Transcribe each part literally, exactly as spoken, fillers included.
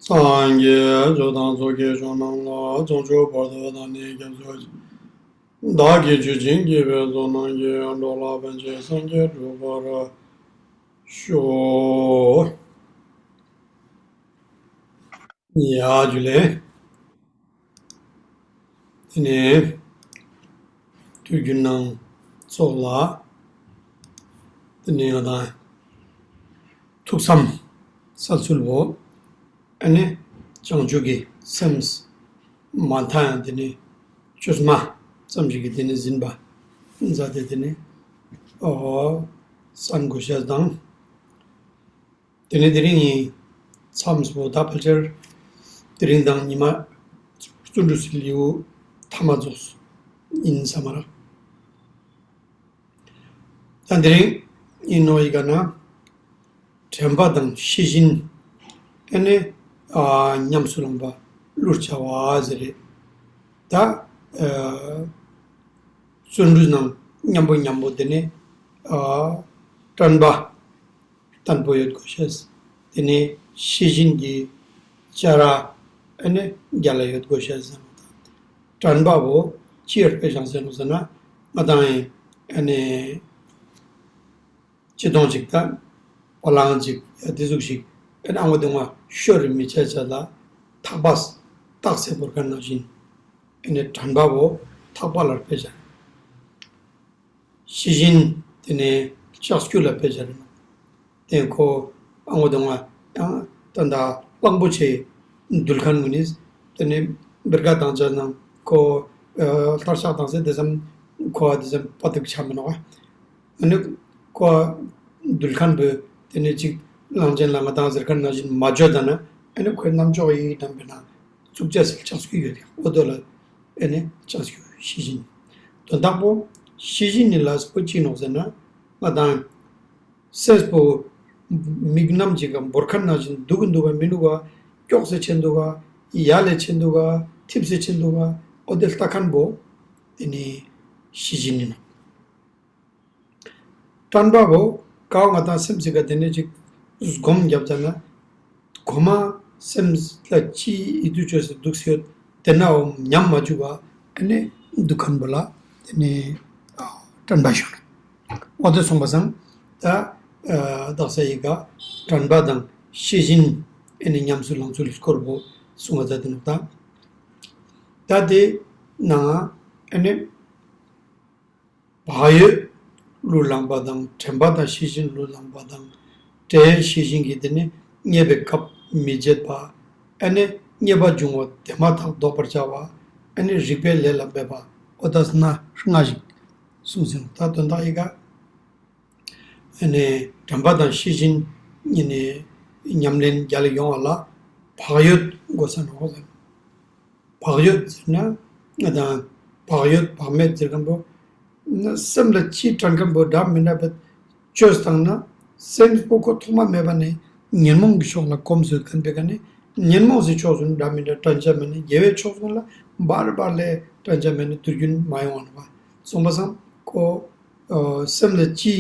སངས་རྒྱས་ཆོས་དང་ཚོགས་ཀྱི་མཆོག་རྣམས་ལ། བྱང་ཆུབ་བར་དུ་བདག་ནི་སྐྱབས་སུ་མཆི། བདག་གིས་ཆོས་བྱིན་གྱིས་སྤེལ་ཚོགས་རྣམས་ཀྱིས། འགྲོ་ལ་ཕན་ཕྱིར་སངས་རྒྱས་འགྲུབ་པར་ཤོག། ཡ་ཇུ་ལེ། དེ་ནས་དུས་རྒྱུན་ནང་ཚོགས་ལ་དེ་ནས་ང་དང་ཐུགས་བསམ་གསལ་ཚུལ་བོ། ཨ་ནི་བྱང་ཆུབ་ཀྱི་སེམས་མ་མཐའ་ཡང་དེ་ནས་བཅོས་མ་ཙམ་ཞིག་གིས་དེ་ནས་ཟིན་པ་མཛད་དེ་དེ་ནས་ཨོ་གསན་དགོས་ཤེས་དང་། དེ་ནས་དེ་རིང་ཡིན་མཚམས་སུ་ད་ཕལ་ཆེར་དེ་རིང་དང་ཉི་མ་བརྩོན་འགྲུས་སི་ལེའུ་མཐའ་མ་རྫོགས་ཡིན་ས་མ་རེད། ད་དེ་རིང་ཡིན་ནོ་ཡི་ག་ན་དྲན་པ་དང་ཤེས་བཞིན་ཨ་ནི་ཨ་ཉམས་སུ་བླངས་པ་བླུར་བྱ་བ་ཟེར་རེད། ད་ཨ་བརྩོན་འགྲུས་ནང་མཉམ་པོ་མཉམ་པོ་དེ་ནས་ཨ་དྲན་པ་བརྟན་པོ་ཡོད་དགོས་ཤེས། དེ་ནས་ཤེས་བཞིན་གྱི་བྱ་ར་ཨ་ནི་རྒྱལ་ལ་ཡོད་དགོས་ཤེས་ཟེར་ནོ་ད། དྲན་པ་བོ་ཅི་ཡར་སྤེལ་བཞག་ཟེར་ནོ་ཟེར་ན་ང་དང་ཨ་ནི་ཅི་གཏོང་ཅིག་དང་བ་ལང་ཅིག་ཡ་དེ་ཟུག་ཞིག་ཨ་ནི་ཨ་ངོ་དེ་ངོ་ཤོར་རེ་མི་བྱ་བྱ་ལ་ཐག་པ་རྟགས་གསལ་བོར་ག་ནང་བཞིན་ཨ་ནི་དྲན་པ་བོ་ཐག་པ་ལ་སྤེལ་བྱ། ཤེས་བཞིན་དེ་ནས་ལྕགས་ཀྱུ་ལ་དཔེ་བཞག་རེད། དེ་ཁོ་ཨ་ངོ་དང་ང་ཡང་ད་ལྟ་གླང་པོ་ཆེ་འདུལ་མཁན་ངོས་ནས་དེ་ནས་བེར་ཀ་དང་བཅས་ནང་ཁོ་ལྟར་ཆགས་དང་ཟེར་དེ་ཙམ་ཁོ་དེ་ཙམ་དཔའ་སྡུག་ཆགས་མི་ནོག་ཨ་ནི་ཁོ་འདུལ་མཁན་པོས་དེ་ནས་ཅིག་གླང་ཆེན་ལ་ང་དང་ཟེར་མཁན་ནང་བཞིན་མ་བརྗོད་ད་ན་ཨ་ནི་ཁོའི་རྣམ་ཅོག་ཡི་དམ་པའི་ནང་བཙུགས་བྱ་ཟེར་ལྕགས་ཀྱུ་ཡོད་ཀྱང་ཨོ་དོ་ལ། ཨེ་ནི་ལྕགས་ཀྱུ་ཤེས་བཞིན། དོན་དག་པོ་ཤེས་བཞིན་ནི་ལ་སོགས་པ་ཅི་ནོག་ཟེར་ན་ང་དང་སེམས་པོ་མིག་རྣམ་གཅིག་ག་འབོར་མཁན་ནང་བཞིན་འདུག་གི་འདུག་ག་མི་འདུག་ག་མགྱོགས་སེ་ཕྱིན་འདུག་ག་ཡར་ལས་ཕྱིན་འདུག་ག་ཐིབས་སེ་ཕྱིན་འདུག་ག་ཨོ་དེ་ལྟ་མཁན་པོ་དེ་ནི་ཤེས་བཞིན་ནི་ནོག་དྲན་པ་བོ་ཀའོ་ང་དང་སེམས་ཟིག་ག་དེ་ནས་ཅིག་སྒོམ་རྒྱབ་ཙ་ན། གོ་མ་སེམས་ལ་ཅི་ཡིད་དུ་བཅོས་སེ་འདུག་སེ་ཡོད་དེ་ནའོ་ཉམས་མ་བཅུག་པ་ཨ་ནི་འདུག་མཁན་པོ་ལ་དེ་ནས་དྲན་པ་ཞུ་ནས། འོ་དེ་སོང་པ་སང་ད་དག་ས་ཡི་ག་དྲན་པ་དང་ཤེས་བཞིན་ཨ་ནི་ཉམས་སུ་བླང་ཚུལ་སྐོར་བོ་གསུང་བ་ཙ་དེ་ནོག་ད། ད་དེ་ནང་ཨ་ནི། བག་ཡོད་བློས་བསླངས་པ་དང་དྲན་པ་དང་ཤེས་བཞིན་བློས་བསླངས་པ་དང་། དྲན་ཤེས་བཞིན་གྱི་དེ་ནི་རྙེད་པའི་སྐབས་མི་བརྗེད་པ། ཨ་ནི་རྙེད་པ་བྱུང་བ་དེ་མ་ཐག་ལྡོག་པར་བྱ་བ། ཨ་ནི་རིག་པའི་ལས་ལ་འབད་པ། ཨོ་ད་སྣ་ལྔ་ཞིག་གསུངས་ཟིན། ད་དོན་དག་ཡི་ག་ཨ་ནི་དྲན་པ་དང་ཤེས་བཞིན་ཨ་ནི་ཉམས་ལེན་རྒྱལ་ཡོང་བ་ལ་བག་ཡོད་དགོས་ས་ནོག་ཟེར། བག་ཡོད་ཟེར་ན་ང་དང་བག་ཡོད་བག་མེད་ཟེར་མཁན་པོ། སེམས་ལ་ཅི་དྲན་མཁན་པོ་འདྲ་མི་འདྲ་བའི་བཅོས་བཏང་ན་སེམས་པོ་ཁོ་ཐོག་མ་མེད་པ་ནས་ཉོན་མོངས་ཀྱི་ཕྱོགས་ལ་གོམས་སུ་འཁོར་བའི་ཀ་ནས་ཉོན་མོངས་སི་ཕྱོགས་སུ་འདྲ་མི་འདྲ་དྲན་ཆ་མེད་ནས་དགེ་བའི་ཕྱོགས་སུ་ལ་བར་བར་ལས་དྲན་ཆ་མེད་ནས་དུས་རྒྱུན་མ་ཡོང་བ་ནོག་པ། སོང་པ་སང་ཁོ། ཨོ། སེམས་ལ་ཅི་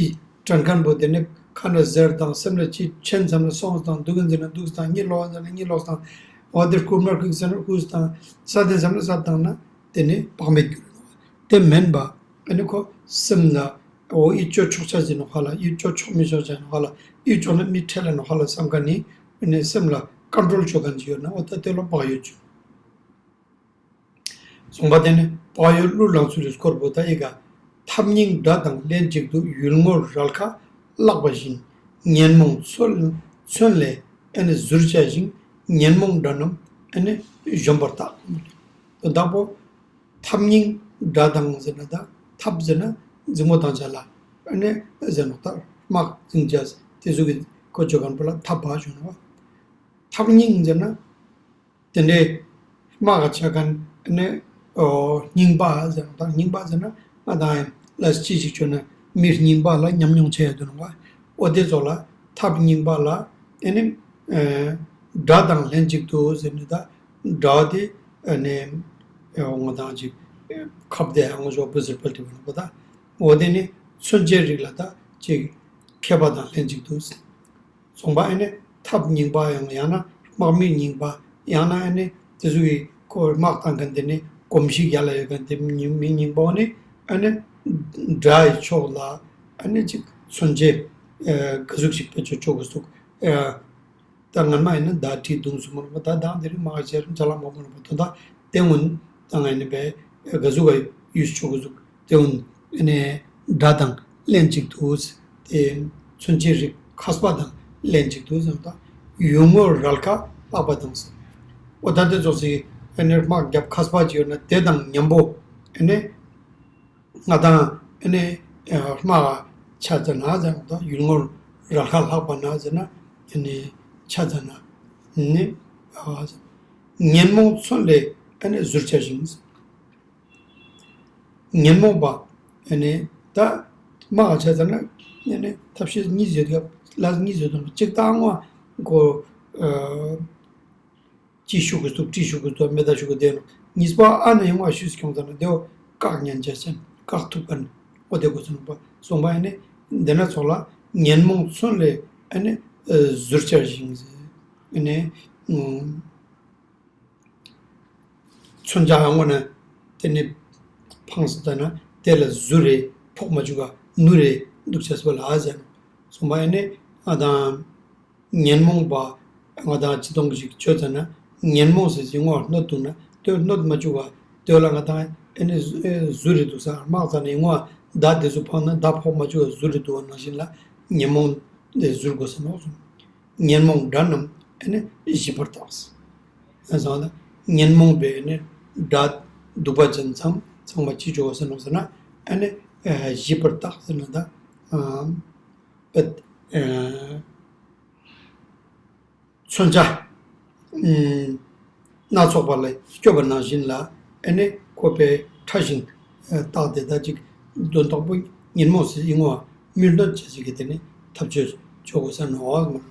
དྲན་མཁན་པོ་དེ་ནི་ཁ་ནས་ཟེར་དང་སེམས་ལ་ཅི་མཁྱེན་ཙམ་ལ་སོང་དང་སྡུག་གི་འཛིན་ན་སྡུག་དང་གཉིད་ལོག་འཛིན་ན་གཉིད་ལོག་དང་། འོ་དེར་བསྐུར་མར་བསྐུར་ཟེར་ན་བསྐུར་དང་ས་དེ་ཙམ་ལ་ས་དང་ན་དེ་ནི་བག་མེད་འགྱུར་ནོག་དེ་མིན་པ་ཨ་ནི་ཁོ་སེམས་ལ་འོ་ཡིད་སྐྱོ་ཆོག་ཆ་ཟིན་ནོག་ཧ་ལ་ཡིད་སྐྱོ་ཆོག་མི་ཆོག་ཆ་ནོག་ཧ་ལ་ཡིད་སྐྱོ་ན་མི་ཁྲེལ་ལ་ནོག་ཧ་ལ་བསམ་མཁན་ནི་ཨ་ནི་སེམས་ལ་ཀོན་ཊོལ་ཆོག་མཁན་ཅིག་ཡོད་ན་འོ་ད་དེ་ལ་བག་ཡོད་བྱུང་། གསུངས་པ་དེ་ནི་བག་ཡོད་བློས་བསླངས་ཚུལ་སྐོར་པོ་ད་ཡི་ག་ཐབས་སྙིང་དགྲ་དང་ལྷན་ཅིག་ཏུ་ཡུལ་ངོར་རལ་ཁ་བརླག་པ་བཞིན་ཉོན་མོངས་མཚོན་མཚོན་ལས་ཨ་ནི་གཟུར་བྱ་ཞིང་ཉོན་མོངས་དགྲ་རྣམས་ཨ་ནི་གཞོམ་པར་བརྟག་དོན་དག་པོ་ཐབས་སྙིང་དགྲ་དང་ཟེར་ན་ད་ཐབས་ཟེར་ན་འཛིང་མོ་དང་བཅས་ལ་ཨ་ནི་ཟེར་ནོག་ད་དམག་འཛིང་བྱ་དེ་ཚོ་གི་གོ་ཆོད་མཁན་པོ་ལ་ཐབས་པ་ཞུ་ནོག་ཐབས་སྙིང་ཟེར་ན། དེ་འདྲའི་དམག་ག་ཆ་མཁན་ནི་ཨོ་རྙིང་པ་ཟེར་ན་ད་རྙིང་པ་ཟེར་ན་ང་དང་ལ་ཅི་ཞིག་བྱུང་ན་མི་རྙིང་པ་ལ་ཉམས་མྱོང་ཆེ་ཡ་དུ་ནོ་བ། ཨོ་དེ་ཚོ་ལ་ཐབས་རྙིང་པ་ལ་ཨེ་ནི་ཨེ་དགྲ་དང་ལྷན་ཅིག་ཏུ་ཟེར་ནི་ད་དགྲ་དེ་ཨེ་ནི་ཨེ་ང་དང་ཅིག་ཁབ་དེ་ཧང་ཞོག་པོ་ཟེར་པ་དེ་བ་ནོ་བ་ད་ཨོ་དེ་ནི་མཚོན་བྱེད་རིགས་ལ་ད་ཅིག་མཁས་པ་དང་ལྷན་ཅིག་ཏུ། གསུངས་པ་ཨེ་ནི་ཐབས་རྙིང་པ་ཡང་ཡང་ན་ དམག་མི་རྙིང་པ། ཡང་ན་ཨ་ནི་དེ་ཚོ་གི་ཁོ་དམག་བཏང་མཁན་དེ་ནི་གོམས་གཤིས་རྒྱ་ལ་ཡོད་མཁན་དེ་མི་མི་རྙིང་པ་འོ་ནི་ཨ་ནི་དགྲ་ཡི་ཕྱོགས་ལ་ཨ་ནི་ཅིག་མཚོན་ཆས་ཨ་ག་ཟུག་ཞིག་བེད་སྤྱོད་ཆོག་གི་འདུག་ཨ། ད་སྔན་མ་ཡིན་ན་མདའ་གྲི་མདུང་ཟེར་མ་རེད་པ། ད་མདང་དེ་རིང་དམག་ཆེ་རུ་ཅ་ལག་མང་པོ་ཡོད་པ། དོན་དག་དེ་སྔོན་ད་ང་ཡིན་པས་ག་ཟུག་ག་ཡུལ་ཆོག་གི་ཟུག་དེ་སྔོན་ཨ་ནི་དགྲ་དང་ལྷན་ཅིག་ཏུ་དེ་མཚོན་ཆས་རིགས་མཁས་པ་དང་ལྷན་ཅིག་ཏུ་ཟེར་ད་ཡུལ་དངོས་རལ་ཁ་ལྷག་པ་དང་ཟེར། འོ་ད་དེ་ཚོ་ཟེར་ཨ་ནི་དམག་རྒྱབ་མཁས་པ་ཅིག་ཡོད་ན་དེ་དང་མཉམ་པོ་ཨ་ནི། ང་དང་ཨ་ནི་དམག་ཆ་ཙ་ན་ཟེར་ན་ད་ཡུལ་དངོས་རལ་ཁ་ལྷག་པ་ན་ཟེར་ན་ཨ་ནི་ཆ་ཙ་ན་ནི་ཨ་ཉོན་མོངས་མཚོན་ལས་ཨ་ནི་གཟུར་བྱ་ཞིང་། ཉོན་མོངས་པ་ཨ་ནི་ད་དམག་ཆ་ཙ་ན་ཨ་ནི་ཐབས་ཤེས་གཉིས་ཡོད་ཡ། ལས་གཉིས་ཡོད་དང་གཅིག་ད་ཨ་ནི་ཁོ་ཨ། ཅི་ཞུ་གི་འདུག་ཅི་ཞུ་གི་འདུག་མེ་མདའ་ཞུ་གི་བསྡད་ནོ། གཉིས་པ་ཨ་ནི་ཡོང་བ་ཞུས་ཁྱོང་ཙ་ན་དེའོ་བཀག་ཉན་བྱ་ཞན་བཀག་ཐུབ་པ་ནི་འོ་དེ་དགོས་ཚུལ་ནོ་པ་སོང་པ་ཡིན་ནི། འདི་ན་ཚོགས་ལ་ཉོན་མོངས་མཚོན་ལས་ཨ་ནི་གཟུར་བྱ་ཞིང་ཟེར། ཨ་ནི་མཚོན་ཆ་ཨ་ངོ་ན་དེ་ནི་འཕངས་སུ་ད་ན་དེ་ལ་གཟུར་རེ་ཕོག་མ་བཅུག་ག་ནུ་རེ་འདུག་བྱས་པ་ལ་ཨ་ཟེར་ནོ། སོང་པ་ཡིན་ནི་ང་དང་། ཉོན་མོངས་པ་ང་དང་ཅི་གཏོང་གི་ཞིག་བཅོས་ཙ་ན་ཉོན་མོངས་ཟེར་ཞིག་ངོ་གནོད་འདུག་ན་དེ་གནོད་མ་བཅུག་པ་དེ་ལ་ང་དང་ཨེ་ནི་གཟུ་རེ་འདུག་ས་དམག་ཙ་ནས་ངོ་མདའ་དེ་ཚོ་འཕངས་ན་མདའ་ཕོག་མ་བཅུག་པ་གཟུ་རེ་འདུག་པ་ནང་བཞིན་ལ་ཉོན་མོངས་དེ་གཟུར་དགོས་ས་ནོག་གསུངས། ཉོན་མོངས་དགྲ་རྣམས་ཨེ་ནི་ཞི་བར་བརྟགས། ཨེ་ཟང་ན་ཉོན་མོངས་པའི་ཨེ་ནི་དགྲ་གདུག་པ་ཅན་ཚང་ཚང་མ་ཅི་བཅོ་དགོས་ས་ནོག་ཟེར་ན་ཨེ་ནི་ཞི་བར་བརྟགས་ཟེར་ན་ད། པད། མཚོན་ཆ། སྣ་ཚོགས་པ་ལ་སྐྱོབ་པ་ནང་བཞིན་ལ་ཨེ་ནི་ཁོ་པའི་ཕྲ་ཞིང་བརྟགས་ཏེ་ད་ཅིག་དོན་དག་པོ་ཉིན་མོ་ཟེར་ཡིན་ངོ་མིར་འདོད་བྱེད་ཅིག་གི་དེ་ནི་ཐབས་བྱོས་ཆོག་གོ་ས་ནོ།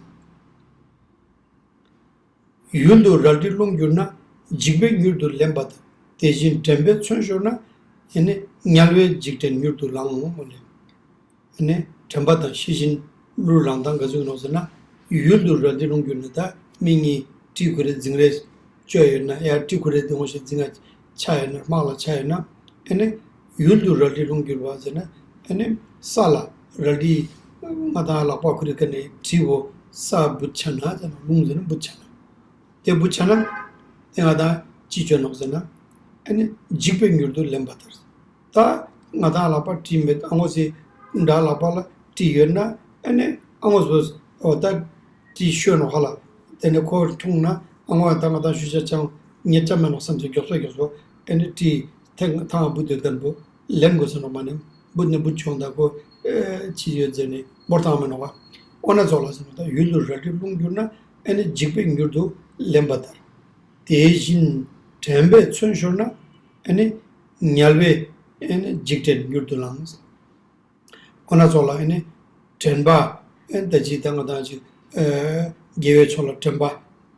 ཡུལ་དུ་རལ་གྲི་རླུང་གྱུར་ན། འཇིགས་པས་མྱུར་དུ་ལེན་པ་ལྟར། དེ་བཞིན་དྲན་པས་མཚོན་ཤོར་ན། ཨེ་ནི་དམྱལ་བའི་འཇིགས་བྲལ་མྱུར་དུ་ལང་ངོ་། ཨེ་ནི་དྲན་པ་དང་ཤེས་བཞིན་གླུར་ལངས་སྟངས་ག་ཚོད་ནོ་ཟེར་ན། ཡུལ་དུ་རལ་གྲི་རླུང་གྱུར་ན་ད་མི་གཉིས་གྲི་ཁུ་རེ་འཛིང་རེས་བཅོས་ཡོད་ན་ཡ་གྲི་ཁུ་རེ་དེ་ངོ་ཞིག་འཛིང་ང་ཆ་ཡོད་ན་དམག་ལ་ཆ་ཡོད་ན། ཨེ་ནི་ཡུལ་དུ་རལ་གྲི་རླུང་གྱུར་བ་ཟེར་ན་ཨེ་ནི་ས་ལ་རལ་གྲི་ང་དང་ལག་པ་ཁུ་རེ་ཀ་ནས་གྲི་བོ་ས་བུད་ཆ་ན་ཟེར་ན་རླུང་ཟེར་ན་བུད་ཆ་ན། དེ་བུ་ཆ་ན། དེ་ང་དང་ཅི་བཅོས་ནོག་ཟེར་ན། ཨ་ནི་འཇིགས་པས་མྱུར་དུ་ལེན་པ་ལྟར། ད་ང་དང་ལག་པ་གྲི་མེད་ཨ་ངོ་སི་འདྲ་ལག་པ་ལ་གྲི་ཡོད་ན་ཨ་ནི་ཨ་ངོ་སོ་འོ་ད་གྲི་ཤོད་ནོག་ཧ་ལ། དེ་ནས་ཁོ་འཁྲུངས་ན་ཨ་ངོ་ད་ང་དང་ཤུ་ཤ་ཅང་ཉེ་ཅང་མེད་ནོག་བསམ་ཚེ་མགྱོགས་པོ་མགྱོགས་པོ་ཨ་ནི་གྲི་ཐེངས་ཐང་བུ་དུས་ལྡན་པོ། ལེན་དགོས་ས་ནོ་མ་ནི་བུད་ནས་བུད་ཆོག་ད་ཁོ་ཨེ་ཅི་ཡོད་ཟེར་ནས་འབོར་བཏང་མི་ནོ་བ། ཨོ་ན་ཚོགས་ལ་ཟེར་ནོ་ད་ཡུལ་དུ་རལ་གྲི་རླུང་གྱུར་ན་ཨེ་ནི་འཇིགས་པས་མྱུར་དུ་ལེན་པ་ལྟར། དེ་བཞིན་དྲན་པས་མཚོན་ཤོར་ན་ཨེ་ནི་དམྱལ་བའི་ཨེ་ནི་འཇིགས་བྲལ་མྱུར་དུ་ལང་། ཁོ་ན་ཚོ་ལ་ཨེ་ནི་དྲན་པ་ཨེ་ད་ཅི་ད་ང་དང་ཅི་ཨེ་དགེ་བའི་ཕྱོགས་ལ་དྲན་པ་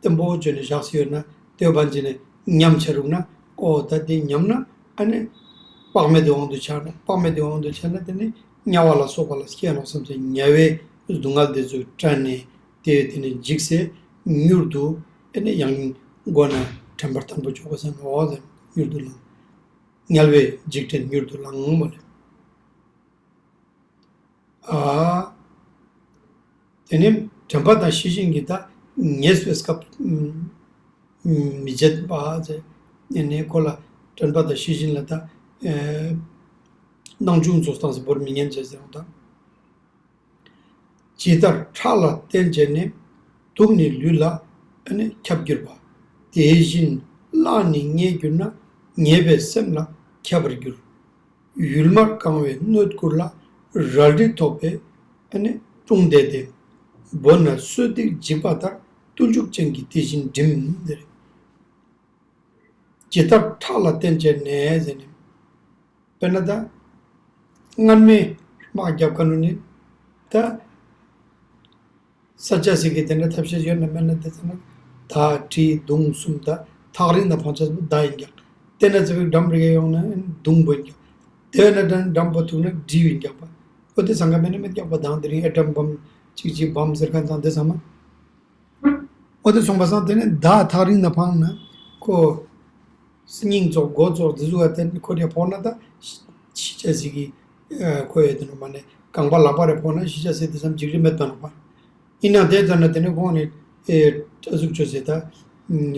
བརྟན་པོ་བཅོས་ནས་བཞག་སྲིད་ཡོད་ན་དེ་བ་འཇི་ནས་ཉམས་ཆ་རུག་ན་ཨོ་ད་དེ་ཉམས་ན་ཨ་ནི་དཔག་མེད་དུ་དབང་དུ་ཆགས་ན་དཔག་མེད་དུ་དབང་དུ་ཆགས་ན་དེ་ནི་དམྱལ་བ་ལ་སོགས་པ་ལ་སྐྱེ་ནོག་བསམ་ཚེ་དམྱལ་བའི་སྡུག་བསྔལ་དེ་ཚོ་བཀྲལ་ནས་དེ་དེ་ནི་འཇིགས་སེ་མྱུར་དུ་ཨེ་ནི་ཡང་སྒོ་ན་དྲན་པ་བརྟན་པོ་བཅོ་དགོས་ཟེར་ན་ཨོ་ཟེར་མྱུར་དུ་ལང་དམྱལ་བའི་འཇིགས་བྲལ་མྱུར་དུ་ལང་མོ་ལེ། ཨ། དེ་ནས་དྲན་པ་དང་ཤེས་བཞིན་གྱིས་ད་ངེས་པའི་སྐབས་མི་བྱེད་པ་ཟེར། དེ་ནས་ཁོ་ལ་དྲན་པ་དང་ཤེས་བཞིན་ལ་ད་སྣང་ཆུང་རྫོགས་སྟངས་སུ་བོར་མི་ཉན་བྱས་ཟེར་བ་དང་། ཇི་ལྟར་ཁྲག་ལ་བརྟེན་བྱས་ནས། དུག་ནི་ལུས་ལ་ཁྱབ་གྱུར་པ། དེ་བཞིན་གླགས་ནི་ངེས་གྱུར་ན། ཉེས་པས་སེམས་ལ་ཁྱབ་པར་འགྱུར། ཡུལ་མར་གང་བའི་སྣོད་གུར་ལ། རལ་གྲི་ཐོགས་པས་ཀྲུང་བསྡད་དེ། སྦོ་ན་གསོད་སྡིག་འཇིགས་པ་ལྟར། བརྟུལ་ཞུགས་ཅན་གྱིས་དེ་བཞིན་བསྒྲིམས་ཟེར། ཇི་ལྟར་ཁྲག་ལ་བརྟེན་བྱས་ནས་ཟེར་ནས། དཔེར་ན་ད། སྔར་མེད་དམག་རྒྱབ་ཁ་ནུ་ནི། ད། ས་ཆ་ཟིག་གི་དེ་འདྲ་ཐབས་ཤེས་ཡོད་ན་མེད་ན་དེ་ཚང་མ་ད་གྲི་མདུང་གསུམ་ད་ཐག་རིང་ན་ཕང་ཆ་ཟིག་ད་ཡིན་ཀྱང་དེ་ན་ཚེ་བའི་འགྲམ་རེ་ཡོང་ན་མདུང་པོ་ཡིན་ཀྱང་དེ་ན་འགྲམ་པོ་ཐུག་ན་གྲི་ཡིན་ཀྱང་པ་ཨོ་དེ་ཚང་ག་མེད་ན་མེད་ཀྱང་པ་དང་དེ་རིང་ཨེ་ཏྲམ་བམ་གཅིག་གཅིག་བམ་ཟེར་མཁན་དང་དེ་ཚང་མ། འོ་དེ་སོང་པ་སང་དེ་ནས་ཟླ་ཐག་རིང་ན་འཕངས་ན་ཁོ་སྙིང་ཙོག་མགོ་ཙོག་དེ་ཟུག་ག་དེ་ཁོ་རེ་ཕོག་ན་ད་ཤི་ཤི་ཆ་ཟིག་གི་ཁོ་ཡོད་དེ་ནོ་མ་ནས་རྐང་པ་ལག་པ་རེ་ཕོག་ན་ཤི་ཆ་ཟིག་དེ་ཙམ་འཇིགས་རི་མེད་པ་ནོ་པ། ཡིན་ནའང་དེ་ཙམ་ན་དེ་ནས་ཁོང་ནས་ཨེ་ཕྲ་གཟུགས་ཆོས་ཟེར་ད་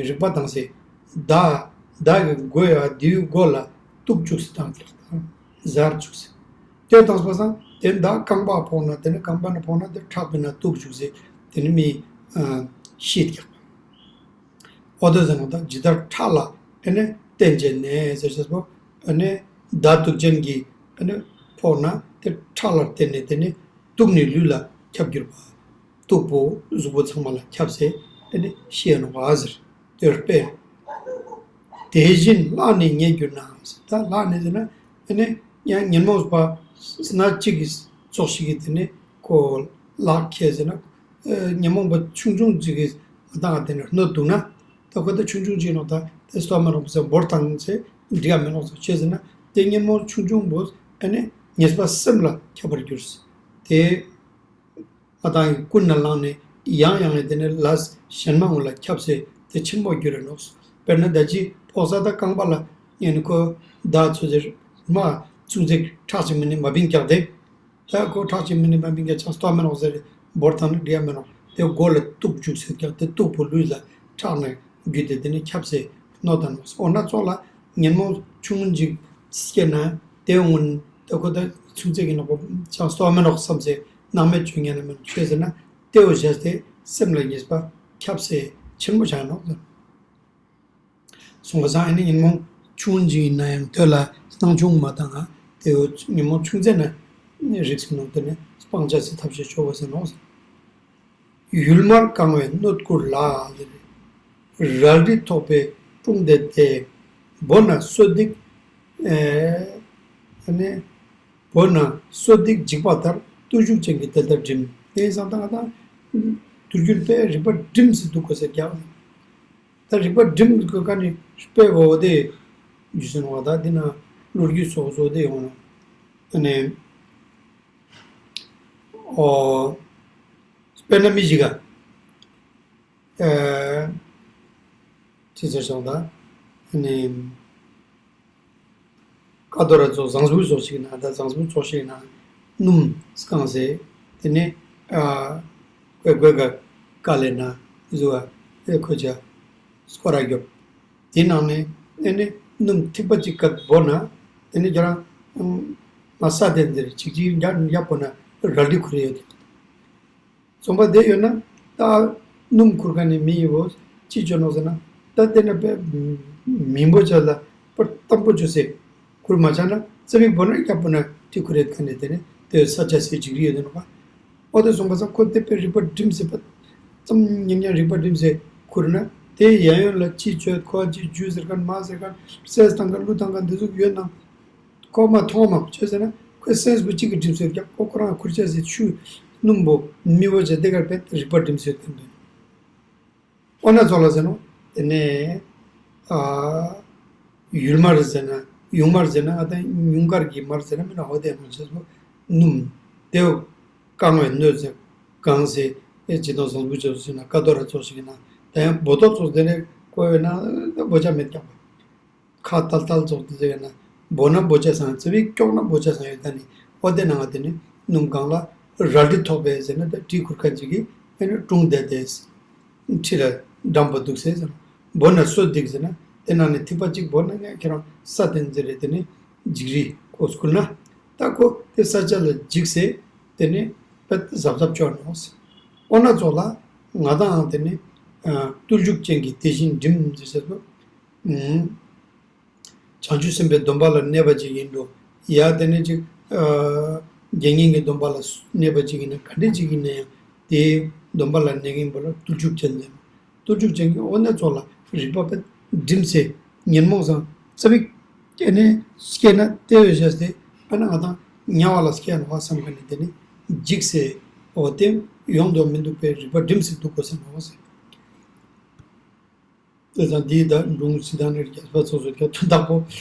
རིག་པ་དང་ཟེར་ཟླ་ཟླ་གི་མགོ་ཡ་དེའི་མགོ་ལ་གཏུག་བཅུག་ཟེར་དང་ཟར་བཅུག་ཟེར། དེ་དང་པ་སང་དེ་ཟླ་རྐང་པ་ཕོག་ན་དེ་ནས་རྐང་པ་ན་ཕོག་ན་དེ་ཁྲག་པའི་ན་གཏུག་བཅུག་ཟེར་དེ་ནས་མི་ཤི་རྒྱག་པ། འོ་དེ་ཟེར་ན་ད་ཇི་ལྟར་ཁྲག་ལ་ཨ་ནི་བརྟེན་བྱས་ནས་ཟེར་བྱས་པོ་ཨ་ནི་ཟླ་གཏུག་ཅན་གྱི་ཨ་ནི་ཕོག་ན་དེ་ཁྲག་ལ་བརྟེན་ནས་དེ་ནི་གཏུག་ནས་ལུས་ལ་ཁྱབ་གྱུར་པ། སྟུག་པོ་གཟུགས་པོ་ཚང་མ་ལ་ཁྱབ་སྟེ་ཨ་ནི་ཤི་ཡ་ནོ་བ་ཟེར་དེར་དཔེ། དེ་བཞིན་གླགས་ནས་རྙེད་གྱུར་ན་ཟེར་ད་གླགས་ནས་ཟེར་ན་ཨ་ནི་ཡང་ཉོན་མོངས་པ་སྣ་གཅིག་གི་ཙོགས་ཤིག་གིས་དེ་ནི་ཁོ་གླགས་ཁས་ཟེར་ན་ཨ་ཉོན་མོངས་པ་ཆུང་ཆུང་གཅིག་གིས་ང་དང་དེ་ནི་གནོད་འདུག་ན། ད་ཁོ་ད་ཆུང་ཆུང་ཅིག་ནོ་ད་དེ་སྟོ་མ་རོགས་ཟེར་འབོར་དང་ཚེ་འགྲིག་ཡ་མེད་ནོ་ཟེར་ཆེ་ཟེར་ན་དེ་ཉོན་མོངས་ཆུང་ཆུང་པོ་ཨ་ནི་ཉེས་པ་སེམས་ལ་ཁྱབ་པར་འགྱུར། དེ་ང་དང་གི་ཀུན་ནས་བསླངས་ནས་ཡང་ཡང་ནས་དེ་ནས་ལས་གཞན་མ་ངོ་ལ་ཁྱབ་སེ་དེ་ཆེན་པོ་འགྱུར་རེ་ནོག་དཔེར་ན་ད་ཅི་ཕོག་ས་ད་རྐང་པ་ལ་ཉན་ཁོ་ད་ཚོ་ཟེར་མ་ཆུང་ཚེ་ཁྲག་ཅིག་མི་ནི་མ་བིང་ཀྱག་དེ། ད་ཁོ་ཁྲག་ཅིག་མི་ནི་མ་བིང་ཀྱག་ཆང་སྟོ་མེ་ནོག་ཟེར་འབོར་དང་ནི་འགྲིག་ཡ་མེ་ནོག་དེ་མགོ་ལ་གཏུག་བཅུག་ཟེར་ཀྱག་དེ་གཏུག་པོ་ལུས་ལ་ཁྲག་ནས་རྒྱུ་དེ་དེ་ནི་ཁྱབ་སེ་གནོད་ད་ནོག་འོ་ན་ཙོགས་ལ་ཉོན་མོངས་ཆུང་ངུ་ཅིག་སྐྱེས་ན་དེ་སྔོན་ད་ཁོ་ད་ཆུང་ཚེ་གི་ནོག་པོ་ཆང་སྟོ་མེ་ནོག་བསམ་སེ་སྣང་མེད་བཅོས་ཉན་ན་མེ་ནོག་ཆོས་ཟེར་ན་དེ་འོ་བཞག་སྟེ་སེམས་ལ་ཉེས་པ་ཁྱབ་སེ་ཆེན་པོ་ཆགས་ནོག་སོང་བ་སང་ཨ་ནི་ཉོན་མོངས་ཆུང་ངུ་ཅིག་ཡིན་ན་ཡང་དོད་ལ་སྣང་ཆུང་མ་བཏང་ང་དེ་འོ་ཉོན་མོངས་ཆུང་ཚེ་ན་རིགས་སུ་ནོག་དེ་ནི་སྤང་བྱ་སི་ཐབས་ཤེས་ཆོག་པ་ཟེར་ནོག་ཡུལ་མར་གང་བའི་སྣོད་བསྐུར་ལ། རལ་གྲི་ཐོགས་པའི་དྲུང་བསྡད་དེ། བོ་ན་སོ་སྡིག་ཨེ་ནི་བོ་ན་སོ་སྡིག་འཇིགས་པ་ལྟར་བརྟུལ་ཞུགས་ཅན་གྱི་དེ་ལྟར་བསྒྲིམས། དེ་ཡིན་ཙང་ད་ང་དང་དུས་རྒྱུན་དཔེ་རིག་པ་བསྒྲིམས་སུ་འདུག་དགོས་ཟེར་ཀྱང་། ད་རིག་པ་བསྒྲིམས་དགོས་ཀ་ནི་དཔེ་འོ་དེ་རྒྱུ་ཟེར་ནོ་བ་ད་འདི་ན་ལོ་རྒྱུས་སོགས་སོགས་དེ་ཡོང་ན་ཨ་ནི་ཨོ། དཔེར་ན་མི་ཞིག་ག་ཨེ་ཅི་ཟེར་སོང་ད་ཨ་ནི་ཀ་དོ་ར་ཚོ་ཟངས་བུ་ཚོ་ཞིག་ན་ད་ཟངས་བུ་ཚོ་ཞིག་ན་སྣུམ་བསྐང་སེ་དེ་ནས་ཨ་ཀོས་ཀོས་ག་ཀ་ལེ་ན་བཟོ་བ་ཨེ་ཁོ་ཅ་སྐོར་ར་རྒྱོབ། དེ་ནང་ནས་ཨེ་ནི་སྣུམ་ཐིགས་པ་གཅིག་ག་བོ་ན་དེ་ནས་ཁྱེད་རང་ང་ས་དེ་འདིར་ཅིག་ཅིག་ཡར་ཡར་བོ་ན་རལ་གྲི་ཁུར་ཡོད་དེ། རྩོམ་པ་དེ་ཡོད་ན་ད་སྣུམ་ཁུར་མཁན་ནི་མི་ཡི་བོ་ཅི་བྱོས་ནོག་ཟེར་ན་ད་དེ་ན་པའི་མི་འབོ་ཆ་ལ་པར་གཏམ་པོ་བྱོས་སེ་ཁུར་མ་ཆ་ན་རྩ་བིག་བོ་ན་རྒྱ་བོ་ན་ཏི་ཁུར་ཡོད་མཁན་ནི་དེ་ནི་དེ་ས་ཆ་སེ་ཅིག་རི་ཡོད་དེ་ནོག་པ། འོ་དེ་སོང་པ་ས་ཁོ་དེ་པའི་རིག་པ་བསྒྲིམས་སེ་པ་ཙམ་ཉིན་ཉིན་རིག་པ་བསྒྲིམས་སེ་ཁུར་ན་དེ་ཡང་ཡོད་ལ་ཅི་བྱོས་ཁོ་ཅི་རྒྱུ་ཟེར་མཁན་མ་ཟེར་མཁན་སེས་བཏང་མཁན་ལུ་བཏང་མཁན་དེ་ཟུག་ཡོད་ན། ཁོ་མ་མཐོང་མ་ཁོ་ཆོས་ཟེར་ན་ཁོས་སེམས་པོ་གཅིག་གི་སྒྲིམ་སེ་རྒྱག་ཁོ་ཁོ་རང་ཁུར་ཆ་ཟེར་ཆུ་སྣུམ་པོ་མི་བོ་ཆ་དེ་གར་བེད་རིག་པ་སྒྲིམ་སེ་ཐོན་དོན། ཨོ་ན་ཚོ་ལ་ཟེར་ནོ་དེ་ནས་ཨ་ཡུལ་མར་ཟེར་ན་ཡུང་མར་ཟེར་ན་ཨ་ད་ཉུང་མཁར་གྱི་མར་ཟེར་ན་མི་ན་ཧོ་དེ་ནོ་ཆེས་པོ་སྣུམ་དེ་བོ་བསྐང་བའི་སྣོད་ཟེར་གང་ཟེར་ཨེ་ཇི་ལྟར་བཟང་པོ་ཆོས་ཟེར་ན་ཀ་དོ་ར་ཚོ་ཞིག་ཡིན་ན་ད་ཡང་བོ་ཏོ་ཚོ་དེ་ནས་ཁོ་ཡོད་ན་ད་བོ་ཆ་མེད་ཀྱང་པ། ཁ་ཏལ་ཏལ་ཙོགས་དེ་ཟེར་ན་བོ་ན་བོ་ཆ་སང་ཙེ་བིག་ཀྱོག་ན་བོ་ཆ་སང་ཡོད་ད་ནི་ཨོ་དེ་ནང་དེ་ནི་སྣུམ་གང་ལ་རལ་གྲི་ཐོགས་པས་ཟེར་ན་ད་གྲི་ཁུར་ཁ་ཅིག་གིས་ཨེ་ནི་དྲུང་བསྡད་དེ་ཁྲི་ལ་འགྲམ་པ་འདུག་ཟེར་ཟེར་ན་བོ་ན་སོ་སྡིག་ཟེར་ན་དེ་ནང་ནས་ཐིགས་པ་གཅིག་བོ་ན་ངས་ཁྱེད་རང་ས་དེ་ཟེར་རེད་དེ་ནི་འཇིགས་རི་ཁོ་སྐུལ་ན་ད་ཁོ་དེ་ས་ཆ་ལ་འཇིགས་སེ་དེ་ནི་པད་གཟབ་གཟབ་ཅོག་ནོག་ཟེར་ཨོ་ན་ཙོགས་ལ་ང་དང་དེ་ནི་བརྟུལ་ཞུགས་ཅན་གྱི་དེ་བཞིན་སྒྲིམ་ཟེར་ཟེར་དུ། བྱང་ཆུབ་སེམས་དཔའི་སྡོམ་པ་ལ་གནས་པ་ཅིག་ཡིན་འགྲོ། ཡ་དེ་ནས་ཅིག་དགེ་བསྙེན་གྱི་སྡོམ་པ་ལ་གནས་པ་ཅིག་ཡིན་ན་ག་འདྲ་ཅིག་ཡིན་ན་ཡང་དེའི་སྡོམ་པ་ལ་གནས་མཁན་པོ་ལ་བརྟུལ་ཞུགས་ཅན་ཡིན། བརྟུལ་ཞུགས་ཅན་གྱི་འོ་ན་ཙོགས་ལ་རིག་པ་དཔེ་སྒྲིམ་སེ་ཉོན་མོངས་སང་ཙ་པིག་སྐྱེས་ནས་སྐྱེས་ན་དེ་བས་བཞག་སྟེ་ཨ་ན་ང་དང་དམྱལ་བ་ལ་སྐྱེས་ནོག་བསམ་མཁན་ནི་དེ་ནི་འཇིགས་སེ་འོ་དེ་ཡོང་དོ་མི་འདུག་པའི་རིག་པ་སྒྲིམ་སེ་འདུག་དགོས་ས་ནོག་ཟེར། དེ་དང་འདིའི་ཟླ་འབྲུང་སྤྱི་དང་ནི་རྒྱལ་པོ་ཚོ་ཚོ་རྒྱལ་ཐོན་བདག་པོ་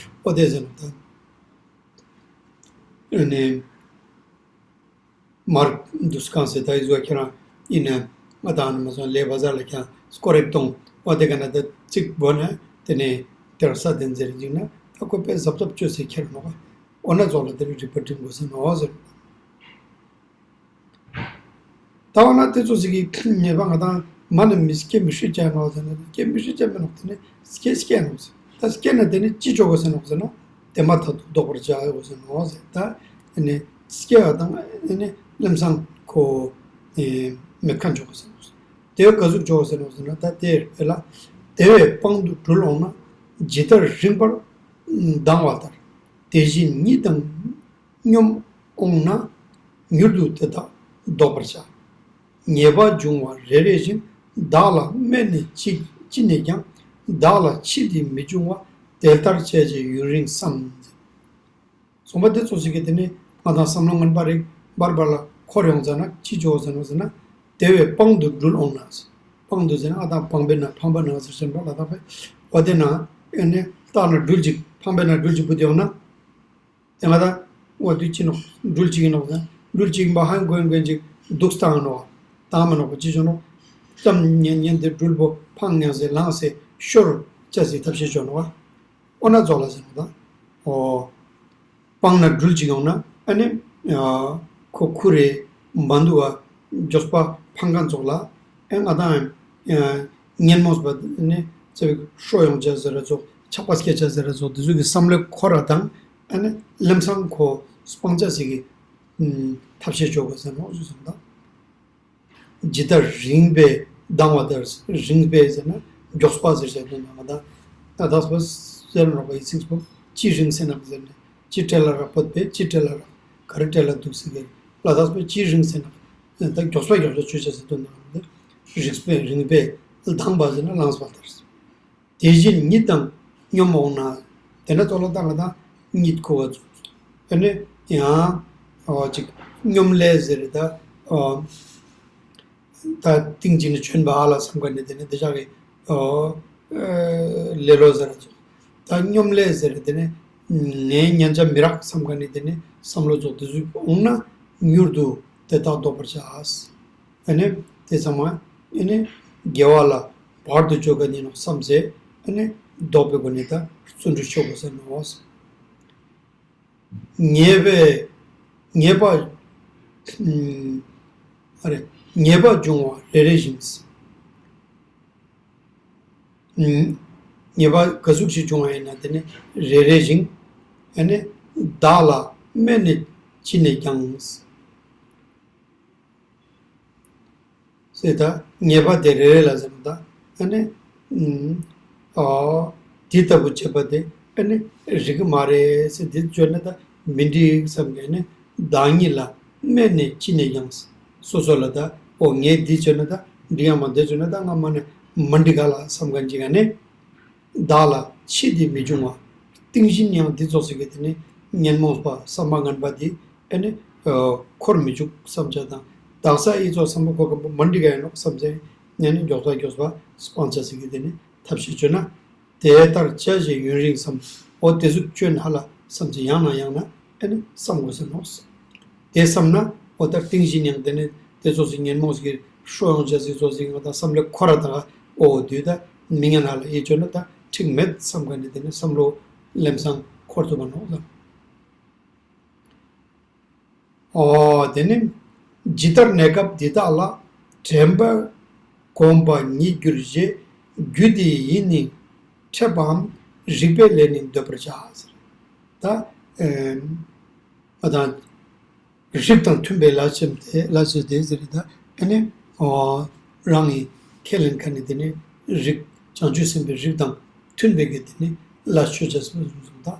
ཨོ་དེ་ཟེར་ནོ་ད། ཨ་ནི་མར་འདུས་གང་ཟེར་ད་ཡི་ཟོ་ཁྱེད་རང་ཡིན་ན་ ང་དང་ནི་མ་སོང་ལས་བ་ཟ་ལ་ཀྱང་སྐོར་རེ་གཏོང་བ་དེ་ག་ན་ད་ཚིག་བོ་ནས་དེ་ནས་དེར་ས་དེ་འཛེར་འཇིག་ན་ད་ཁོ་པས་གཟབ་གཟབ་བཅོས་སེ་ཁྱེར་ནོ། འོ་ན་རྫོགས་ལ་དེ་རིགས་རིག་པ་འབྲིང་དགོས་ཟེར་ནོ་ཟེར། ད་འོ་ན་དེ་ཚོ་ཟིག་གི་ཉེས་པ་ང་དང་མ་ནི་མི་སྐྱེ་མི་ཤི་ཅན་ནོ་ཟེར་ན་སྐྱེ་མི་ཤི་ཅན་མི་ནོ་དེ་ནི་སྐྱེ་སྐྱེ་ནོ་ཟེར། ད་སྐྱེ་ན་དེ་ནི་ཅི་ཆོག་གོ་ཟེར་ནོ་ཟེར་ན་དེ་མ་ཐག་ཏུ་ལྡོག་པར་བྱ་ཡོད་གོ་ཟེར་ནོ་ཟེར། ད་ཨ་ནི་སྐྱེ་བ་དང་ཨ་ནི་ལམ་སང་ཁོ་མེད་མཁན་ཆོག་གོ་ཟེར་ནོ་ཟེར། དེ་ག་ཟུག་ཆོག་གོ་ཟེར་ནོ་ཟེར་ན་ད་དེ་རེད་ལ། དེ་བས་སྤང་དུ་འགྲུལ་འོང་ན་ཇི་ལྟར་རིངས་པར་ལྡང་བ་ལྟར། དེ་བཞིན་ཉིད་དང་སྙོམས་འོང་ན་མྱུར་དུ་དེ་དག་བཟློག་པར་བྱ། ཉེས་པ་འབྱུང་བ་རེ་རེ་བཞིན། བདག་ལ་སྨད་ནས་ཅི་ཅི་ནས་ཀྱང་། བདག་ལ་ཕྱིས་ཏེ་མི་འབྱུང་བ། དེ་ལྟར་བྱས་བྱས་ཡུན་རིང་བསམ། གསུངས་པ་དེ་ཚོ་ཞིག་གིས་དེ་ནི་ང་དང་བསམ་བློ་ངན་པ་རིག་འབར་འབར་ལ་འཁོར་ཡོང་ཙ་ན་ཅི་བྱོ་ཟེར་ནོ་ཟེར་ན། དེ་བས་སྤང་དུ་འགྲུལ་འོང་ན། སྤང་དུ་ཟེར་ན་ཨ་དང་སྤང་པའི་ན་ཕངས་པའི་ན་ཟེར་ཞེན་པ་ལ་དག་པས་འོ་དེ་ན་ཨེ་ནི་ལྟ་ན་སྦྲུལ་ཅིག་ཕངས་པའི་ན་སྦྲུལ་ཅིག་བུད་དེ་ཡོང་ན། དེ་ང་དང་འོ་དུས་ཅི་ནོ་སྦྲུལ་ཅིག་ཡིན་ནོ་ཟེར་སྦྲུལ་ཅིག་ཡིན་པ་ཧང་གོན་གོན་ཅིག་འདུག་སྟངས་ནོ། དང་མ་ནོ་གོ་ཅི་བྱོ་ནོ། ཙམ་ཉན་ཉན་དེ་སྦྲུལ་པོ་ཕངས་ཉན་ཟེར་ལངས་ཟེར་ཤོར་ཅ་ཟེར་ཐབས་ཤེས་བྱོ་ནོ། འོ་ན་རྫོགས་ལ་ཟེར་ནོ་ད། འོ། སྤང་ན་སྦྲུལ་ཅིག་ཡོང་ན་ཨ་ནི། ཁོ་ཁུ་རེ་མ་འདུག་བ། མགྱོགས་པ་ཕང་ཁ་རྫོགས་ལ། ཨེ་ང་དང་། ཉན་མོངས་པ་ནི་ཚེ་བའི་ཧྲོ་ཡོང་ཆ་ཟེར་ར་ཚོ་ཆགས་པ་སྐྱེ་ཆ་ཟེར་ར་ཚོ་དེ་ཚོ་གི་བསམ་བློའི་འཁོར་ར་དང་ཨ་ནི་ལམ་སང་ཁོ་སྤང་ཆ་ཟིག་གི་ཐབས་ཤེས་བྱོ་དགོས་ཟེར་ནོ་ཞུ་སོང་ད། ཇི་ལྟར་རིངས་པས་ལྡང་བ་ལྟར། རིངས་པས་ཟེར་ན་མགྱོགས་པ་ཟེར་བྱས་དོན་དང་མ་དང་། ལ་དྭགས་པ་ཟེར་རོགས་པ་ཡི་ཚིག་པོ་ཅི་རིང་ཟེར་ན་ཟེར་ནས་ཅི་སྤྲེལ་ལ་ར་བོད་པས་ཅི་སྤྲེལ་ལ་ར་ག་རེ་སྤྲེལ་ལ་འདུག་ཟེར་གི་ལ་དྭགས་པས་ཅི་རིང་ཟེར་ན་ད་མགྱོགས་པ་མགྱོགས་པ་ཆོས་བྱ་ཟེར་དོན་དང་མ་དང་། རིངས་པས་རིངས་པས་ལྡང་བ་ཟེར་ན་ལངས་པ་ལྟར། དེ་བཞིན་ཉིད་དང་སྙོམས་འོང་ན། དེ་འདྲ་ཚོ་ལ་ད་ང་དང་གཉིད་ཁུག་པ་ཚོ། ཨ་ནི་ཡང་། ཨོ་ཅིག་སྙོམས་ལས་ཟེར་ད། ཨོ། ད་ཏིང་ཅིག་ནི་བྱོན་པ་ཨ་ལ་བསམ་ག་ནི་དེ་ནི་དེ་ཞག་གི། ཨོ། ལེ་ལོ་ཟེར་ཚོ། ད་སྙོམས་ལས་ཟེར་དེ་ནི། ངའི་ཉན་ཆ་མི་རག་བསམ་ག་ནི་དེ་ནི་བསམ་བློ་ཚོ་དེ་ཚོ་འོང་ན་མྱུར་དུ་དེ་དག་བཟློག་པར་བྱ། ཨ་ནི་དེ་ཚང་མ་ཨ་ནི་དགེ་བ་ལ་བར་དུ་གཅོད་མཁན་ཡིན་ནོ་བསམ་ཚེ་ཨ་ནི་བཟློག་པའི་སྒོ་ནས་ད་བརྩོན་འགྲུས་ཆོག་གོ་ཟེར་ནོ། ཉེས་པའི་ཉེས་པ་ཨ་རེ་ཉེས་པ་འབྱུང་བ་རེ་རེ་བཞིན། ཉེས་པ་ག་ཟུག་ཞིག་བྱུང་བ་ཡིན་ན་དེ་ནི་རེ་རེ་བཞིན་ཨ་ནི་བདག་ལ་སྨད་ནས་ཅི་ནས་ཀྱང་། ཟེར་ད་ཉེས་པ་དེ་རེ་རེ་ལ་ཟེར་ན་ད་ཨ་ནི། ཨོ། དེ་ལྟ་བུ་བྱེད་པ་དེ་ཨ་ནི་རིགས་མ་རེད་ཟེར་དེ་བརྗོད་ན་ད་མི་འགྲིག་བསམ་གི་ནི་བདག་ཉིད་ལ་སྨད་ནས་ཅི་ནས་ཀྱང་། སོ་སོ་ལ་ད་ཨོ་ངས་འདི་བརྗོད་ན་ད་འགྲིག་ཡང་མ་འདི་བརྗོད་ན་ད་ང་མ་ནས་མ་འགྲིག་ག་ལ་བསམ་ག་འཇིག་ག་ནི། བདག་ལ་ཕྱིས་ཏེ་མི་འབྱུང་བ། གཏིང་བཞིན་ཡང་འདི་ཚོགས་ཟེར་གི་དེ་ནི་ཉོན་མོངས་པ་བསམ་པ་ངན་པ་འདི་ཨེ་ནི་འཁོར་མི་འཇུག་བསམ་བྱ་དང་བདག་ས་ཡི་ཚོགས་བསམ་པ་འཁོར་ག་མ་འགྲིག་ག་ཡིན་ནོ་བསམ་བྱ་ཡང་ནི་མགྱོགས་པ་མགྱོགས་པ་སྤང་བྱ་ཟེར་གི་དེ་ནི་ཐབས་ཤེས་བཅོས་ན། དེ་ལྟར་བྱས་ཞེས་ཡུན་རིང་བསམ། འོ་དེ་ཟུག་བཅོས་ན་ཧ་ལ་བསམ་བྱ་ཡང་ན་ཡང་ན་ཨེ་ནི་བསམ་དགོས་ཟེར་ནོ། དེ་བསམ་ན་འོ་ལྟར་གཏིང་བཞིན་ཡང་དེ་ནི་དེ་ཚོགས་ཟིག་ཉོན་མོངས་ཀྱི་ཧྲོ་ཡོང་བྱ་ཟིག་ཚོགས་ཟིག་ང་དང་བསམ་བློ་འཁོར་ར་དང་འོ་འོ་དུས་ད་མི་ངན་ཧ་ལ་ཡིད་བཅོས་ན་ད་འགྲིག་མེད་བསམ་ག་ནི་དེ་ནི་བསམ་བློ་ལམ་སང་འཁོར་ཐུབ་པ་ནོ་ལ། འོ་དེ་ནི་ཇི་ལྟར་གནས་སྐབས་འདི་དག་ལ། དྲན་པ་གོམས་པ་ཉིད་གྱུར་ཞེས། རྒྱུ་དེ་ཡིས་ནི་འཕྲད་པའམ། རིག་པའི་ལས་ནི་འདོད་པར་བྱ། ད་ཨ་དང་། རིགས་དང་མཐུན་པའི་ལས་བྱེད་དེ་ལས་བྱེད་དེ་ཟེར་ད་ཨ་ནི་རང་གི་ཁས་ལེན་མཁན་ནི་དེ་ནི་རིགས་བྱང་ཆུབ་སེམས་དཔའི་རིགས་དང་མཐུན་པའི་གི་དེ་ནི་ལས་ཆོས་བྱ་སེམས་གསུམ་དང་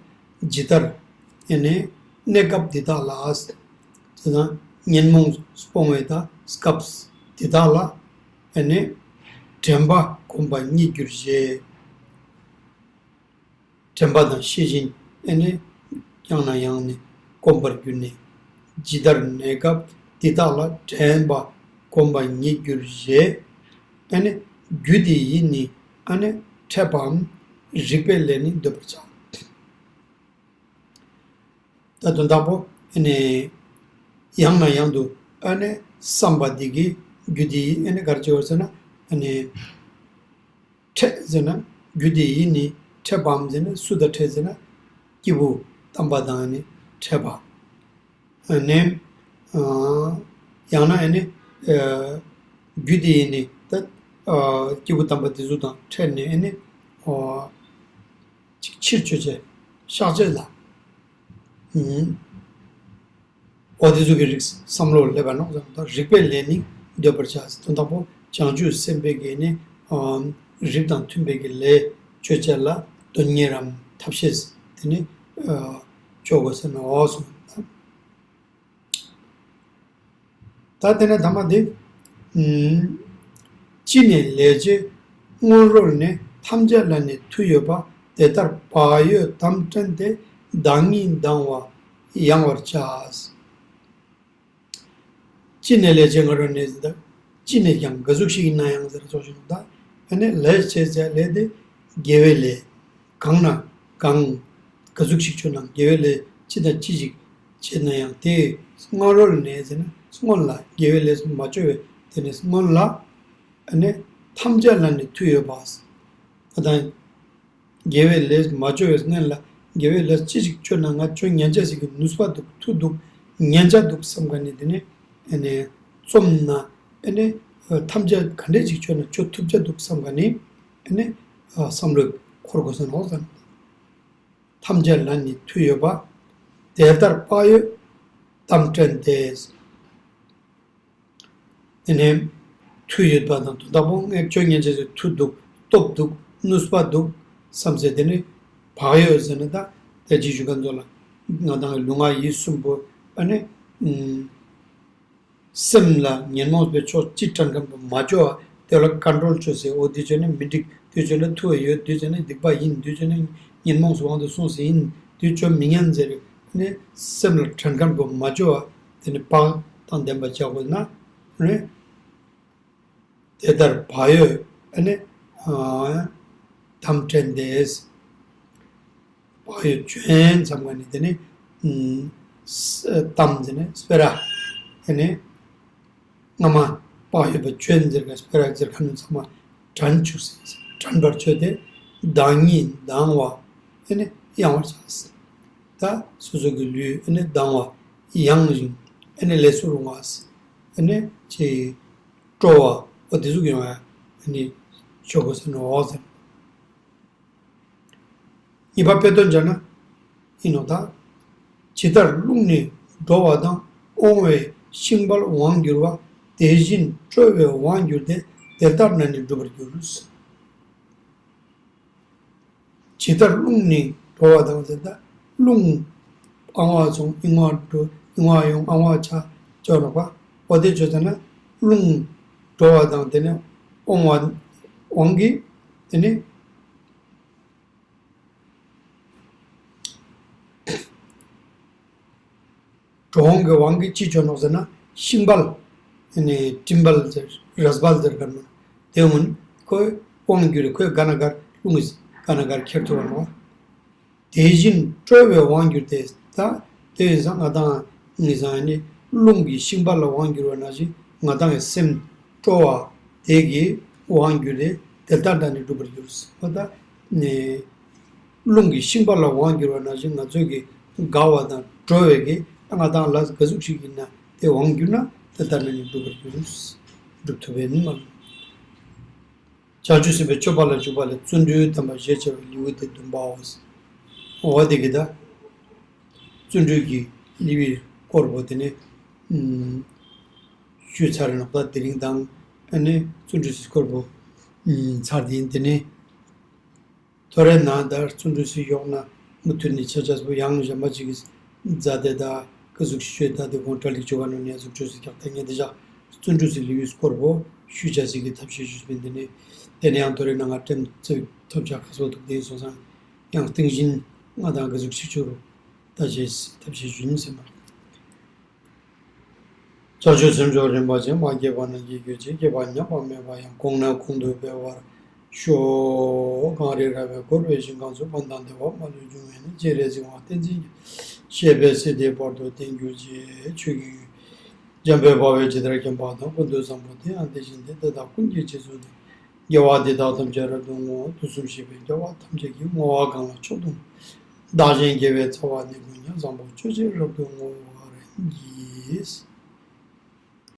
ཇི་ལྟར་ཨ་ནི་གནས་སྐབས་འདི་དག་ལ་ཟེར་ན་ཉོན་མོངས་སྤོང་བའི་ད་སྐབས་འདི་དག་ལ་ཨ་ནི་དྲན་པ་གོམས་པ་ཉིད་གྱུར་ཞེས། དྲན་པ་དང་ཤེས་བཞིན་ཨེ་ནི་ཡང་ན་ཡང་ནི་གོམས་པར་གྱུར་ནས། ཇི་ལྟར་གནས་སྐབས་འདི་དག་ལ། དྲན་པ་གོམས་པ་ཉིད་གྱུར་ཞེས། ཨེ་ནི་རྒྱུ་དེ་ཡིས་ནི་ཨ་ནི་འཕྲད་པའམ། རིག་པའི་ལས་ནི་འདོད་པར་བྱ། ད་དོན་དག་པོ་ཨ་ནི་ཡང་ན་ཡང་དུ་ཨ་ནི་བསམ་པ་འདི་གིས་ རྒྱུད་སྡེ་ཡི་ཨ་ནི་ག་རེ་བྱེད་པ་ཟེར་ན་ཨ་ནི། ཕྲད་ཟེར་ན་རྒྱུད་སྡེ་ཡི་ནི་ཕྲད་པའམ་ཟེར་ན་སུ་དང་ཕྲད་ཟེར་ན་སྐྱེས་བུ་དམ་པ་དང་ནི་ཕྲད་པ། ནས། ཡང་ན་ཨ་ནི། རྒྱུད་སྡེ་ཡི་ནི་ད། སྐྱེས་བུ་དམ་པ་དེ་ཚོ་དང་ཕྲད་ནས་ཨ་ནི། ཅིག་ཕྱིར་བཅོས་བྱས་གཤགས་བྱས་ལ། འོ་དེ་ཚོ་གི་རིགས་བསམ་བློ་སླེབས་པ་ནོག་ཟེར་ན་རིགས་པའི་ལས་ནི་འདོད་པར་བྱ། དོན་དག་པོ་བྱང་ཆུབ་སེམས་དཔའི་གི་ནི་རིགས་དང་མཐུན་པའི་གི་ལས་བཅོ་བྱ་ལ་དོན་གཉེར་རམ་ཐབས་ཤེས་དེ་ནི་བཅོ་དགོས་ཟེར་ན་འོ་གསུངས། ད་དེ་ནས་ཐ་མ་དེ། ཅི་ནས་ལས་བྱེད་སྔོན་རོལ་ནས། ཐམས་ཅད་ལ་ནི་མཐུ་ཡོད་པ། དེ་ལྟར་བག་ཡོད་དམ་བཀྲེན་ཏེ། བདག་ཉིད་སྡང་བ་ཡང་བར་བྱ། ཅི་ནས་ལས་བྱེད་སྔོན་རོལ་ནས་ཟེར་ད། ཅི་ནས་ཀྱང་ག་ཟུག་ཞིག་ཡིན་ན་ཡང་ཟེར་སོགས་ཞིག་ད། ཨ་ནི་ལས་བྱེད་བྱ་ལས་དེ་དགེ་བའི་ལས། གང་ན་གང་། ག་ཟུག་ཞིག་བྱུང་ན་དགེ་བའི་ལས་ཅི་དང་ཅི་ཞིག་བྱེད་ན་ཡང་དེ་སྔོན་རོལ་ནས་ཟེར་ན་སྔོན་ལ་དགེ་བའི་ལས་མ་བཅོ་བའི་དེ་ནས་སྔོན་ལ། ཨ་ནི་ཐམས་ཅད་ལ་ནི་མཐུ་ཡོད་པ། ཨ་དང་། དགེ་བའི་ལས་མ་བཅོ་བའི་སྔོན་ལ་དགེ་བའི་ལས་ཅི་ཞིག་བཅོ་ན་ང་བཅོ་ཉན་ཆ་ཞིག་གི་ནུས་པ་འདུག་མཐུ་འདུག་ཉན་ཆ་འདུག་བསམ་ག་ནས་དེ་ནས་ཨ་ནི་རྩོམ་ན་ཨ་ནི་ཐམས་ཅད་ག་འདྲས་ཞིག་བཅོ་ན་བཅོ་ཐུབ་ཆ་འདུག་བསམ་ག་ནས་ཨ་ནི་བསམ་བློ་འཁོར་དགོས་ས་ནོག་ཟེར། ཐམས་ཅད་ལ་ནི་མཐུ་ཡོད་པ། དེ་ལྟར་བག་ཡོད་དམ་བཀྲེན་ཏེ། དེ་ནས་མཐུ་ཡོད་པ་དང་དོན་དག་པོ་ངས་བཅོ་ཉན་བྱས་ཏེ་མཐུ་འདུག་སྟོབས་འདུག་ནུས་པ་འདུག་བསམ་ཚེ་དེ་ནས་བག་ཡོད་ཟེར་ན་ད་དེ་ཅི་ཞུ་ག་ཚོ་ལ་ང་དང་གི་ལུས་ངག་ཡིད་གསུམ་པོ་ཨ་ནི། སེམས་ལ་ཉོན་མོངས་པའི་ཕྱོགས་ཅི་དྲན་མཁན་པོ་མ་བཅོ་བ་དེ་ལ་ཀོན་ཊོལ་བཅོས་ཟེར། འོ་དེ་བཅོས་ན་མི་འགྲིག་དེ་བཅོས་ན་མཐུ་བ་ཡོད་དེ་བཅོས་ན་སྡིག་པ་ཡིན་དེ་བཅོས་ན་ཉོན་མོངས་སུ་དབང་དུ་སོང་ཟེར་ཡིན་དེ་བཅོ་མི་ཉན་ཟེར་ནས་སེམས་ལ་དྲན་མཁན་པོ་མ་བཅོ་བ་དེ་ནི་བག་དང་ལྡན་པ་བྱ་དགོས་ན་ནི། དེ་ལྟར་བག་ཡོད་ཨ་ནི། དམ་བཀྲེན་ཏེ། བག་ཡོད་བཅོ་ཡན་ཙམ་ག་ནི་དེ་ནི། དམ་དེ་ནི་སྤེ་ར། ཨ་ནི། སྔ་མ་བག་ཡོད་པ་བཅོ་ཡན་ཟེར་ག་སྤེ་ར་ཟེར་ག་ནི་ཚང་མ་དྲན་བཅུག་ཟེར་དྲན་པར་བཅོས་ཏེ་བདག་ཉིད་སྡང་བ་ཨ་ནི་གཡང་བར་བྱ། ད་སོ་སོ་གི་ལུས་ཨ་ནི་སྡང་བ་གཡང་ཞིང་ཨ་ནི་ལས་སུ་རུང་བ། ཨ་ནི་ཅི། སྤྲོ་བ་འོ་དེ་ཟུག་ཡོང་བ་ནི་ཆོག་གོ་ཟེར་ནོ་ཟེར། གཉིས་པ་དཔེ་དོན་སྦྱར་ན་ཡིན་ནོ་ད། ཇི་ལྟར་རླུང་ནི་འགྲོ་བ་དང་། དབང་བའི་ཤིང་བལ་དབང་བསྒྱུར་བ། དེ་བཞིན་སྤྲོ་བའི་དབང་བསྒྱུར་ཏེ། དེ་ལྟར་ན་ནི་འགྲུབ་པར་འགྱུར། ཇི་ལྟར་རླུང་ནི་འགྲོ་བ་དང་ཟེར་ད་རླུང་ཨང་བ་སོང་ཨིང་བ་འགྲོ་ཨིང་བ་ཡོང་ཨང་བ་ཆ་ཅོ་ནོག་པ། འོ་དེ་ཅོ་ཟེར་ན་རླུང་འགྲོ་བ་དང་དེ་ནས་དབང་བ་དབང་གིས་དེ་ནས་འགྲོ་འོང་གི་དབང་གིས་ཅི་བྱོས་ནོག་ཟེར་ན་ཤིང་བལ། ཨ་ནི་སྤྲིན་བལ་ཟེར་རས་བལ་ཟེར་ག་ནོ། དེ་འོན་ཁོའི་དབང་གྱུར་ཁོའི་ག་ན་གར་རླུང་གི་ག་ན་གར་ཁྱེར་ཐུབ་པ་ནོག། དེ་བཞིན་སྤྲོ་བའི་དབང་གྱུར་ཏེ། ད་དེ་ཡིན་ཙང་ང་དང་ངེད་ཚང་ནི་རླུང་གི་ཤིང་བལ་ལ་དབང་གྱུར་བ་ནང་བཞིན་ང་དང་གི་སེམས་སྤྲོ་བ་དེ་གི་དབང་གྱུར་ཏེ་དེ་ལྟར་ད་ནི་འགྲུབ་པར་འགྱུར། འོ་ད་ནི། རླུང་གི་ཤིང་བལ་ལ་དབང་བསྒྱུར་བ་ནང་བཞིན་ང་ཚོའི་གི་དགའ་བ་དང་སྤྲོ་བའི་གི་ང་དང་ལ་ག་ཟུག་ཞིག་ཡིན་ན་དེ་དབང་བསྒྱུར་ན་དེ་ལྟར་ན་ནི་འགྲུབ་པར་འགྱུར། འགྲུབ་ཐུབ་པས་ནི་མ། བྱང་ཆུབ་སེམས་དཔའི་སྤྱོད་པ་ལ་འཇུག་པ་ལས་བརྩོན་འགྲུས་དམ་པ་ཞེས་བྱ་བའི་ལེའུ་སྟེ་བདུན་པའོ། འོ་དེ་གི་ད་བརྩོན་འགྲུས་ཀྱི་ལེའུའི་སྐོར་པོ་དེ་ནི་ཞུས་ཚར་ནོག་པ། དེ་རིང་དང་ཨ་ནི་བརྩོན་འགྲུས་ཀྱི་སྐོར་པོ་ཚར་དེ་ཡིན། དེ་ནི། ཐོ་རེ་ན་ད་བརྩོན་འགྲུས་སུ་ཡོག་ན་མུ་མཐུད་ནས་ཆ་ཆ་སུ་ཡང་གཞན་པ་ཅིག་གིས་མཛད་དེ་ད་ཀ་ཟུག་ཤོད་ད་དེ་གོང་གྲ་ལིག་བཅུ་བ་ནང་ནས་ཟུག་ཆོས་སུ་རྒྱག་ད་ངས་དེ་བཞག་བརྩོན་འགྲུས་སུ་ལེའུའི་སྐོར་པོ་ཞུ་བྱ་ཞིག་གི་ཐབས་ཤེས་ཞུས་པིན། དེ་ནས་དེ་ནས་ཡང་ཐོ་རེ་ན་ང་ཀྲེམ་ཚེ་ཐོབ་བྱ་ཁ་སོ་ཐུབ་དེ་སོང་ཙང་ཡང་སྟེང་བཞིན་ང་དང་ཀ་ཟུག་ཤིག་ཆུ་རུ་ད་ཞེས་ཐབས་ཤེས་ཞུ་ཡིན་ཟེར་མ། བྱང་ཆུབ་སེམས་མཆོག་རིན་པོ་ཆེ། མ་སྐྱེས་པ་རྣམས་སྐྱེ་གྱུར་ཅིག་སྐྱེས་པ་ཉམས་པ་མེད་པ་ཡང་། གོང་ནས་གོང་དུ་འཕེལ་བར་ཤོག་གངས་རི་ར་བས་བསྐོར་བའི་ཞིང་ཁམས་སུ། ཕན་དང་བདེ་བ་མ་ལུས་འབྱུང་བའི་གནས། སྤྱན་རས་གཟིགས་དབང་བསྟན་འཛིན་གྱི། གཤེགས་པའི་སྲིད་མཐའི་བར་དུ་བརྟན་གྱུར་ཅིག་ཆོས་ཀྱི་ འཇམ་དཔལ་དཔའ་བོས་ཇི་ལྟར་མཁྱེན་པ་དང་། ཀུན་ཏུ་བཟང་པོ་དེ་ཡང་དེ་བཞིན་ཏེ། དེ་དག་ཀུན་གྱི་རྗེས་སུ་བདག་དགེ་བ་འདི་དག་ཐམས་ཅད་རབ་ཏུ་བསྔོ། དུས་གསུམ་གཤེགས་པའི་རྒྱལ་བ་ཐམས་ཅད་ཀྱིས། བསྔོ་བ་གང་ལ་མཆོག་ཏུ་བདག་གཞན་དགེ་བའི་རྩ་བ་ནས་ཀུན་ཀྱང་། བཟང་པོ་སྤྱོད་ཕྱིར་རབ་ཏུ་བསྔོ་བར་བགྱི།